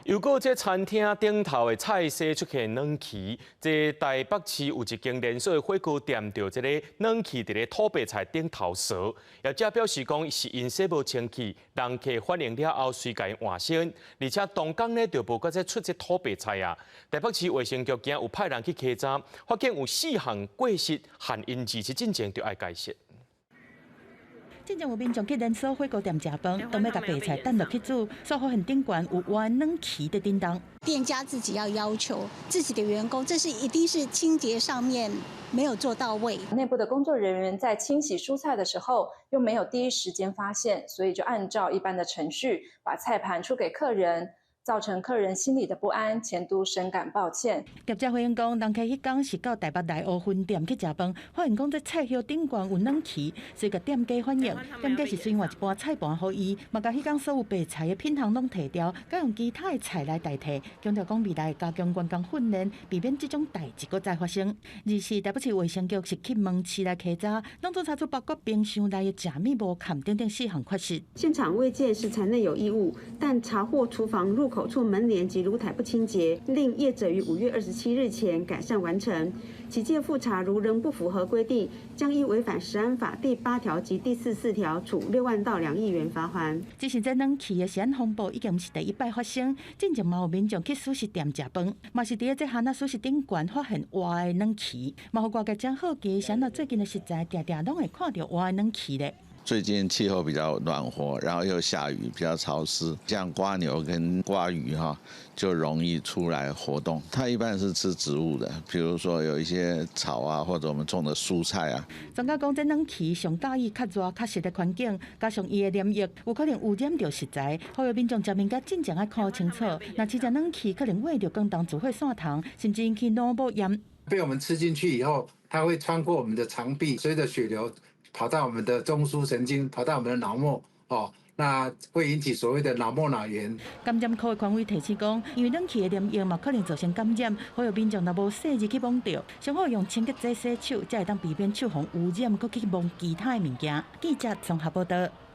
又閣這餐廳頂頭的菜色出現軟蜞，這台北市有一間連鎖的火鍋店，著這个軟蜞佇咧土白菜頂頭趖。業者表示講是𪜶洗無清氣，人客反應了後隨共換新，而且當工呢就無閣再出這土白菜啊。台北市衛生局今有派人去稽查，發現有四項過失，限𪜶24進前就愛解釋。進前有民眾去連鎖火鍋店食飯，當欲共白菜擲落去煮，煞發現頂懸有活軟蜞佇頂頭。店家自己要要求自己的員工，這是一定是清潔上面沒有做到位。內部的工作人員在清洗蔬菜的時候，又沒有第一時間發現，所以就按照一般的程序把菜盤出給客人。造成客人心裡的不安，前都深感抱歉。業者回應講，人客彼工是到台北內湖分店去食飯，發現講這菜葉頂懸有軟蜞，所以共店家反映，店家是隨換一般菜盤予伊，嘛共彼工所有白菜的品項攏提掉，改用其他的菜來代替。強調講未來加強員工訓練，避免這種代誌閣再發生。而是台北市衛生局是去門市來稽查，攏總查出包括冰箱內的食物無崁等等四項缺失。現場未見食材內有異物，但查獲廚房入口處門簾及爐台不清潔，令業者於5月27日前改善完成。期間復查如仍不符合規定，將依違反食安法第8條及第44條，處6萬到2億元罰鍰。只是這軟蜞的食安風暴已經毋是第一擺發生，進前嘛有民眾去素食店食飯，嘛是佇咧這蚶仔素食頂懸發現活的軟蜞，嘛予外界真好奇，是按怎最近的食材定定攏會看著活的軟蜞咧。最近氣候比較暖和，然後又下雨，比較潮濕，像蝸牛跟蝸魚哈，就容易出來活動。它一般是吃植物的，比如說有一些草啊，或者我們種的蔬菜啊。專家講，這軟蜞上佮意較熱較濕的環境，加上伊的黏液有可能污染著食材，呼籲民眾食物件進前愛看清楚。若飼隻軟蜞可能穢著廣東自火線蟲，甚至引起腦膜炎。被我們吃進去以後，它會穿過我們的腸壁，隨着血流跑到我們的中樞神經，跑到我們的腦膜，哦，那會引起所謂的腦膜腦炎。感染科的權威提醒講，因為軟蜞的黏液嘛可能造成感染，呼籲民眾若無細膩去摸著，上好用清潔劑洗手，才會當避免手予污染，閣去摸其他的物件。記者綜合報道。